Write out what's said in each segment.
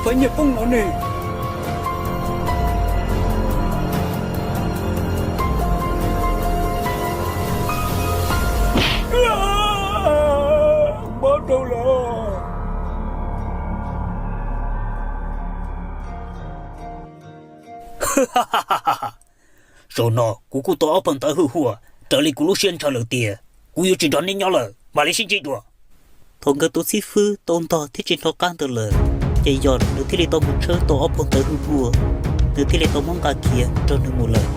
Phav nyiaj poob no ne. Mob rau lawm. Zaum no kuv kuj tau ob phau ntawv hwj huaj raws li kuv lub siab ntshaw lawm tiag. Kuv yuav tsis nrog neb nyob lawm, mam li sib ntsib dua. Thaum nkawd tus xib fwb tau ntog thiab tsis hnov qab ntawd lawm, ces Yos nws thiaj li tau mus tshawb tau ob phau ntawv hwj huaj, nws thiaj li tau muab nqa khiav nrog nws mus lawm.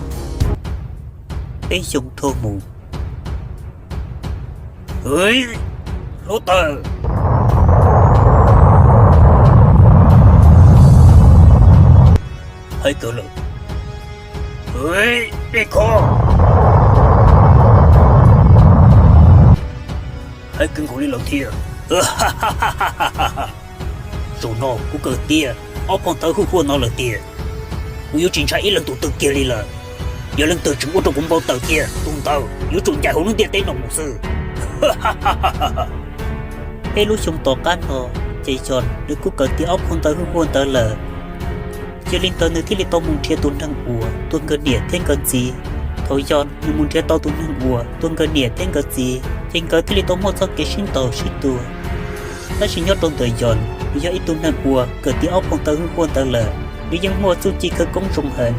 Peb xyoos dhau mus. Hluav taws, hais kawg lawm. Dej kho, hais kawg nkaus li lawm thiab. Zaum no kuv kawm tiav ob phau ntawv hwj huaj no lawm tiag, kuv yuav tsis ntshai ib leej tus twg kiag li lawm. Yog leej twg tseem ua rau kuv npau taws thiab, tus ntawd yuav tsum ncaim hauv lub ntiaj teb no mus xwb. Peb lub xyoo tom qab no, ces Yos nws kuj kawm tiav ob phau ntawv hwj huaj ntawd lawm. Yog li ntawd nws thiaj li tau mus nrhiav tus neeg uas tua nkawd niam thiab nkawd txiv. Thaum Yos nws mus nrhiav tau tus neeg uas tua nkawd niam thiab nkawd txiv, ces nkawd thiaj li tau muaj txoj kev sib ntaus sib tua. Tab sis nyob rau ntawm Yos, nws yog ib tug neeg uas kawm tiav ob phau ntawv hwj huaj ntawd lawm, nws yeej muaj txuj ci khawv koob zoo heev.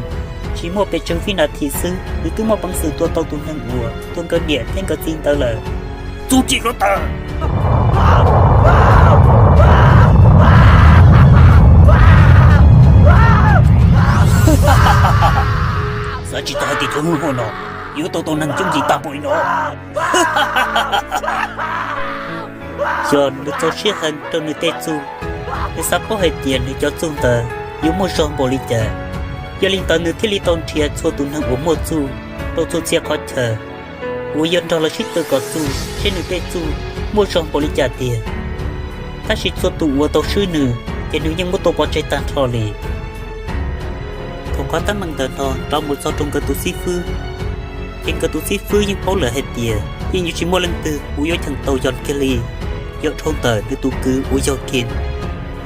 Tsis muaj pes tsawg vib nas this xwb, nws twb muaj peev xwm tua tau tus neeg uas tua nkawd niam thiab nkawd txiv ntawd lawm. Txuj ci hluav taws! Xav tsis tau hais tias cov hwj huaj no yuav tau tau neeg yooj yim tag npaum li no. Yog nws txaus siab heev rau nws tej txuj, nws xav paub hais tias nws cov txuj ntawd yuav muaj zog npaum li cas. Yog li ntawd nws thiaj li tau nrhiav txhua tus neeg uas muaj txuj rau txhua txhia qhov chaw uas yog nrog lawv sib tw kom txuj seb nws tej txuj muaj zog npaum li cas tiag. Tab sis txhua tus uas tau swb nws, ces nws yeej muab tua pov tseg tag nrho li. Thaum qhov teeb meem ntawm no rov mus txog rau nkawd tus xib fwb, ces nkawd tus xib fwb yeej paub lawm hais tias yeej yuav tsis muaj leej twg uas yuav cheem tau Yos kiag li, yog dhau ntawm nws tus kwv uas yog Khin.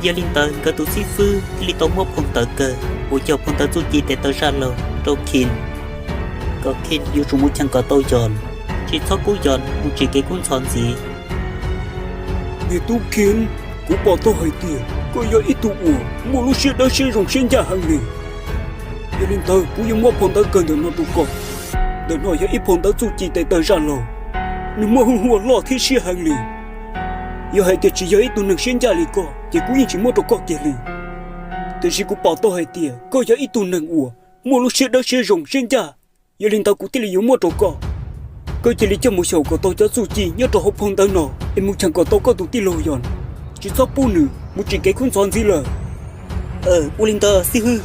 Yog li ntawd nkawd tus xib fwb thiaj li tau muab phau ntawv kawg uas yog phau ntawv txuj ci tes taw zaj laug rau Khin, kom Khin yuav tsum mus cheem kom tau Yos, tsis txhob pub Yos mus tsim kev kub ntxhov ntxiv. Niam tub Khin, kuv pom tau hais tias koj yog ib tug uas muaj lub siab dawb siab zoo siab ncaj heev li. Yog li ntawd kuv yuav muab phau ntawv kawg ntawm no rau koj. Ntawm no yog ib phau ntawv txuj ci tes taw zaj laug, nws muaj hwj huaj loj thiab siab heev li. Yog hais tias tsis yog ib tug neeg siab ncaj li koj, ces kuv yeej tsis muab rau koj kiag li. Tiam sis kuv pom tau hais tias koj yog ib tug neeg uas muaj lub siab dawb siab zoo siab ncaj, yog li ntawd kuv thiaj li yuav muab rau koj. Koj cia li coj mus xyaum kom tau cov txuj ci nyob rau hauv phau ntawv no es mus cheem kom tau koj tus tij laug Yos, tsis txhob pub nws mus tsim kev kub ntxhov ntxiv lawm. Ua li ntawd xib hwb.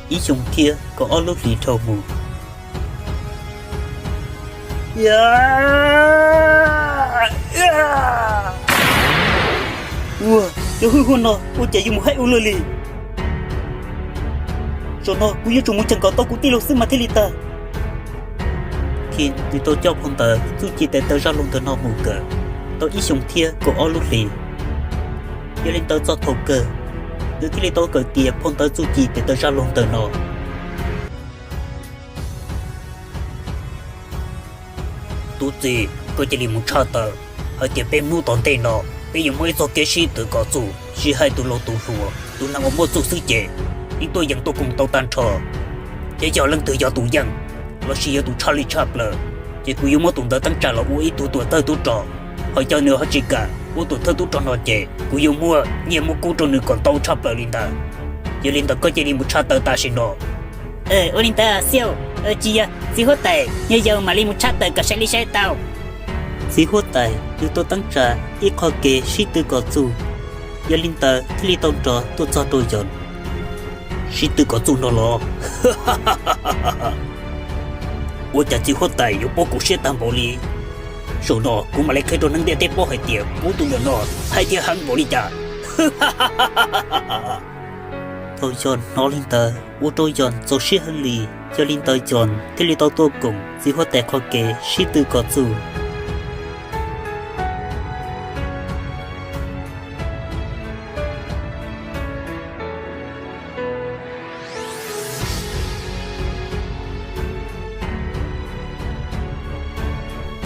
Ib xyoo thiab kaum ob lub hlis dhau mus. Ua, cov hwj huaj no ua cas yuav mus haib ua luaj li. Zaum no kuv yuav tsum mus cheem kom tau kuv tij laug xwb mas thiaj li tag. Khin nws tau coj phau ntawv txuj ci tes taw zaj laug ntawm no mus kawm tau ib xyoo thiab kaum ob lub hlis. Yog li ntawd txog thaum kawg, nws thiaj li tau kawm tiav phau ntawv txuj ci tes taw zaj laug ntawm no. Tub txib, koj cia li mus tshaj tawm hais tias peb hnub tom ntej no peb yuav muaj ib txoj kev sib tw kom txuj, sib haib tus laus tus hluas, tus neeg uas muaj txuj xwb ces yeej tuaj yeem tuaj koom tau tag nrho. Thiab yog leej twg yog tus yeej lossis yog tus tshaj li tshaj plaws, ces kuv yuav muab tus ntawd teeb tsa los ua ib tug tuam thawj tub rog, ho yog nws ho tsis kam ua tuam thawj tub rog no ces kuv yuav muab nyiaj muab kub rau nws kom ntau tshaj plaws li ntawd. Yog li ntawd koj cia li mus tshaj tawm tam sim no. Ua li ntawd Xiauj, tsis yog, txiv huab tais, nyuag yaus mam li mus tshaj tawm kom saib li saib tau. Txiv huab tais nws tau teeb tsa ib qho kev sib tw kom txuj, yog li ntawd thiaj li tau nrov tuaj txog rau Yos. Sib tw kom txuj no los? Ua cas txiv huab tais yuav poob kuv siab tag npaum li? Zaum no kuv mam li qhia rau neeg ntiaj teb paub hais tias kuv tus ntawm no haib thiab heev npaum li cas. Thaum Yos hnov li ntawd ua rau Yos txaus siab heev li. Yog li ntawd John thiaj li tau tuaj koom txiv huab tais qhov kev sib tw kom txuj.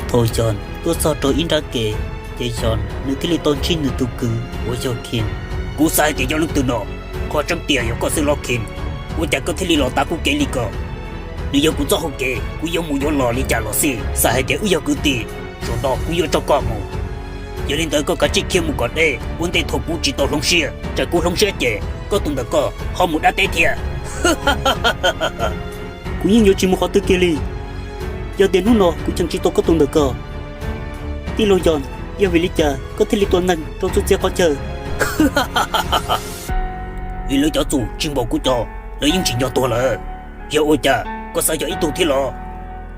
Thaum John tuaj txog rau ib nrab kev, ces John nws thiaj li tau ntsib nws tus kwv uas yog Kin. Kuv xav hais tias yog leej twg no, qhov tseeb tiag yog koj xwb los Kin. Ua cas koj thiaj li los tav kuv kev li ko? Nws yog kuv txoj hau kev, kuv yuav mus yuav los li cas los xij, xav hais tias wb yog kwv tij, zaum no kuv yuav tso koj mus. Yog li ntawd koj kav tsij khiav mus kom deb, ua ntej thaum kuv tsis tau hloov siab, tsam kuv hloov siab ces koj tus ntawm ko ho mus dab teb thiab. Kuv yeej yuav tsis mus qhov twg kiag li. Yog tias hnub no kuv cheem tsis tau koj tus ntawm ko, tij laug John, yog vim li cas koj thiaj li tua neeg rau txhua txhia qhov chaw? Vim lawv cov txuj tsis npaum kuv cov, lawv yeej tsim nyog tuag lawm. Yog ua cas koj xav yog ib tug thiab los?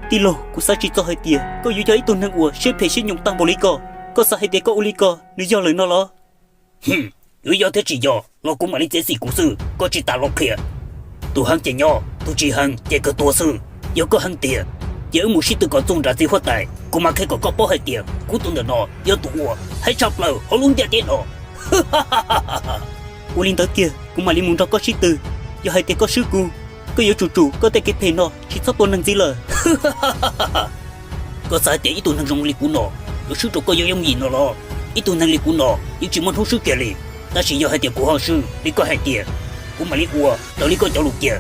Tij laug, kuv xav tsis txog hais tias koj yuav yog ib tug neeg uas siab phem siab nyoos tag npaum li ko. Koj xav hais tias koj ua li ko nws yog lawm no los? Yuav yog thiab tsis yog los kuv mam li txiav txim kuv xwb, koj tsis tas los qhia. Tus heev ces nyob, tus tsis heev ces kawg tuag xwb. Yog koj heev tiag, ces wb mus sib tw kom txuj nram txiv huab tais, kuv mam qhia kom koj paub hais tias kuv tus ntawm no yog tus uas heev tshaj plaws hauv lub ntiaj teb no. Ua li ntawd kiag kuv mam li mus nrog koj sib tw. Yog hais tias koj swb kuv, koj yuav tsum tsum koj tej kev phem no tsis txhob tua neeg ntxiv lawm. Koj xav hais tias ib tug neeg zoo li kuv no yuav swb rau koj yooj yooj yim no los? Ib tug neeg li kuv no yeej tsis muaj hnub swb kiag li. Tab sis yog hais tias kuv ho swb li koj hais tias, kuv mam li ua raws li koj cov lus cia.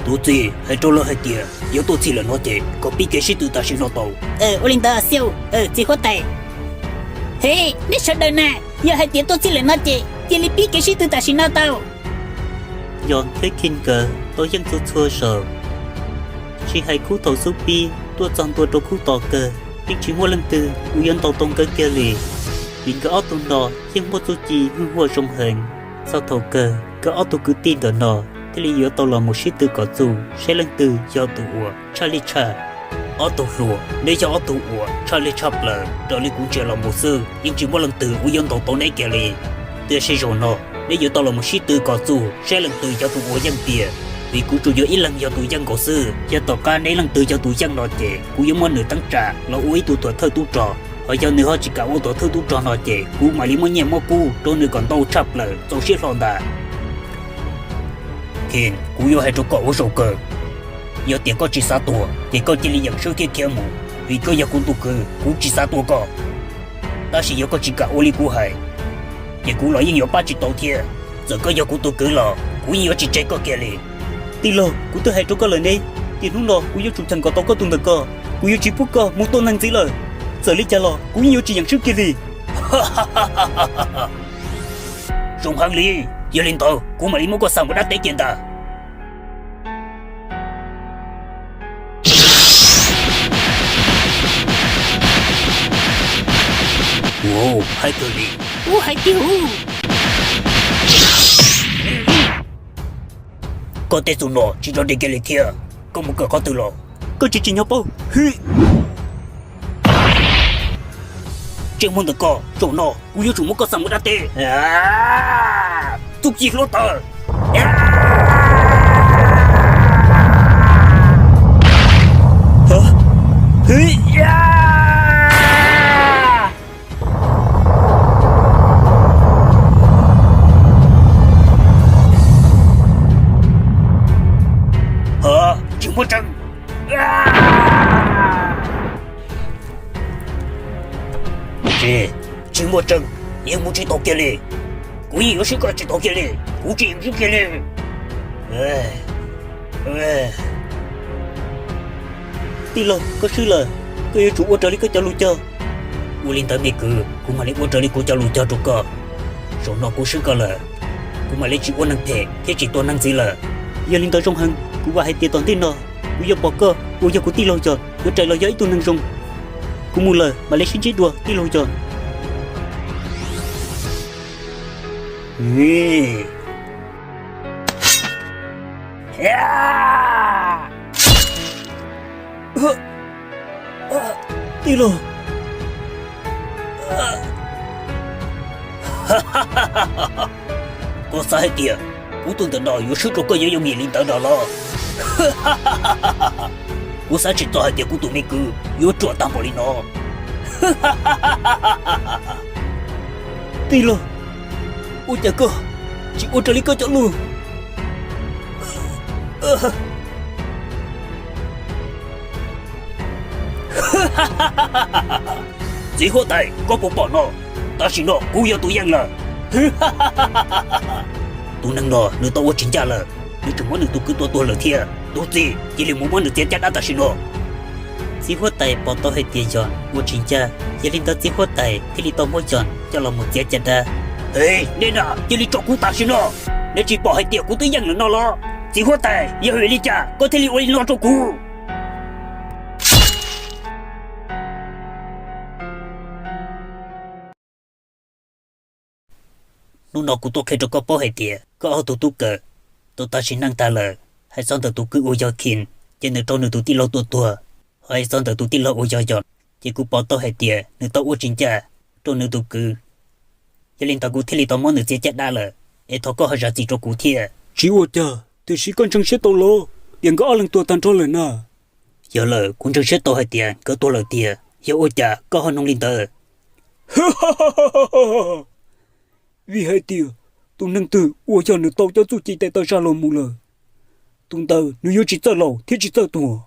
Tus txiv hais rau lawv hais tias yog tuaj txhij lawm no ces kom pib kev sib tw tam sim no tau. Ua li ntawd xiu, txiv huab tais. He, neb sawv daws na, yog hais tias tuaj txhij lawm no ces cia li pib kev sib tw tam sim no tau. Yog thiab Kin nkawd tau yeej txhua txhua zaus, tsis hais khub thaum xub pib tuaj txog ntua rau khub tom kawg, yeej tsis muaj leej twg uas yuav ntaus tau nkawd kiag li. Vim nkawd ob tug no yeej muaj txuj ci hwj huam zoo heev. Txog thaum kawg nkawd ob tug kwv tij ntawm no thiaj li yuav tau los mus sib tw kom txuj saib leej twg yog tus uas tshaj li tshaj. Ob tug hluas, neb yog ob tug uas tshaj li tshaj plaws, raws li kuv ntsia los mus xwb yeej tsis muaj leej twg uas yuav ntaus tau neb kiag li. Tiam sis zaum no neb yuav tau los mus sib tw kom txuj saib leej twg yog tus uas yeej tiag, vim kuv tsuas yuav ib leeg yog tus yeej nkaus xwb. Yog tom qab neb leej twg yog tus yeej no ces kuv yuav muab nws teeb tsa los ua ib tug tuam thawj tub rog, hos yog nws ho tsis kam ua tuam thawj tub rog no ces kuv mam li muab nyiaj muab kub rau nws kom ntau tshaj plaws txaus siab hlo ntag. Kin, kuv yuav hais rau koj ua zaum kawg, yog tias koj tsis xav tuag ces koj cia li yeem swb thiab khiav mus, vim koj yog kuv tus kwv, kuv tsis xav tua koj. Tab sis yog koj tsis kam ua li kuv hais, ces kuv los yeej yuav pab tsis tau thiab. Txawm koj yog kuv tus kwv los kuv yeej yuav tsis tseg koj kiag li. Tij laug, kuv twb hais rau koj lawm ne, tias hnub no kuv yuav tsum cheem kom tau koj tus ntawm ko, kuv yuav tsis pub koj mus tua neeg ntxiv lawm. Txawm li cas los kuv yeej yuav tsis yeem swb kiag li. Zoo heev li, yog li ntawd kuv mam li muab koj xa mus dab teb kiag ntag. Ua, hais kawg li. Ua, hais tiag hu. Koj tej txuj no tsis rov de kiag li thiab, koj mus kawm qhov twg los? Koj tsis tsim nyog paub. Tseem muaj ntawm koj, zaum no kuv yuav tsum muab koj xa mus dab teb. Txuj ci hluav taws. Tsis muaj tseeb. Tsis, tsis muaj tseeb, yeej mus tsis tau kiag li. Kuv yeej yuav swb koj tsis tau kiag li, kuv tsis yeem swb kiag li. Tij laug, koj swb lawm, koj yuav tsum ua raws li koj cov lus cog. Ua li ntawd me kwv, kuv mam li ua raws li kuv cov lus cog rau koj. Zaum no kuv swb koj lawm, kuv mam li tsis ua neeg phem thiab tsis tua neeg ntxiv lawm. Yog li ntawd zoo heev, kuv vam hais tias tom ntej no kuv yuav pom koj uas yog kuv tij laug Yos yuav rais los yog ib tug neeg zoo. Kuv mus lawm, mam li sib ntsib dua tij laug Yos. Tij laug, koj xav hais tias kuv tus ntawm no yuav swb rau koj yooj yim li ntawd no los? Kuv xav tsis txog hais tias kuv tus me kwv yuav ruam tag npaum li no. Tij laug, ua cas koj tsis ua raws li koj cov lus? Txiv huab tais, koj puas pom no? Tam sim no kuv yog tus yeej lawm. Tus neeg no nws tau ua tsis ncaj lawm, nws tseem muab nws tus kwv tua tuag lawm thiab. Tus txiv, cia li mus muab nws txiav caj dab tam sim no. Txiv huab tais pom tau hais tias Yos ua tsis ncaj, yog li ntawd txiv huab tais thiaj li tau muab Yos coj los mus txiav caj dab. Hej, nej na, cia li tso kuv tam sim no! Nej tsis pom hais tias kuv twb yeej lawm no los? Txiv huab tais, yog vim li cas koj thiaj li ua li no rau kuv? Hnub no kuv tuaj qhia rau koj paub hais tias koj ob tug tub kawm tau tag sim neej tag lawm. Hais txog ntawm tus kwv uas yog Khin, ces nws raug nws tus tij laug tua tuag. Ho hais txog ntawm tus tij laug uas yog Yos, ces kuv pom tau hais tias nws tau ua tsis ncaj rau nws tus kwv. Yog li ntawd kuv thiaj li tau muab nws txiav caj dab lawm, es thov koj ho zam txim rau kuv thiab. Tsis ua cas, tiam sis koj ntseeg siab tau los tias nkawd ob leeg tuag tag nrho lawm na? Yog lawm, kuv ntseeg siab tau hais tias nkawd tuag lawm tiag, yog ua cas koj ho nug li ntawd? Vim hais tias tus neeg twg uas yog nws tau cov txuj ci tes taw zaj los mus lawm, tus ntawd nws yuav tsis txawj laus thiab tsis txawj tuag.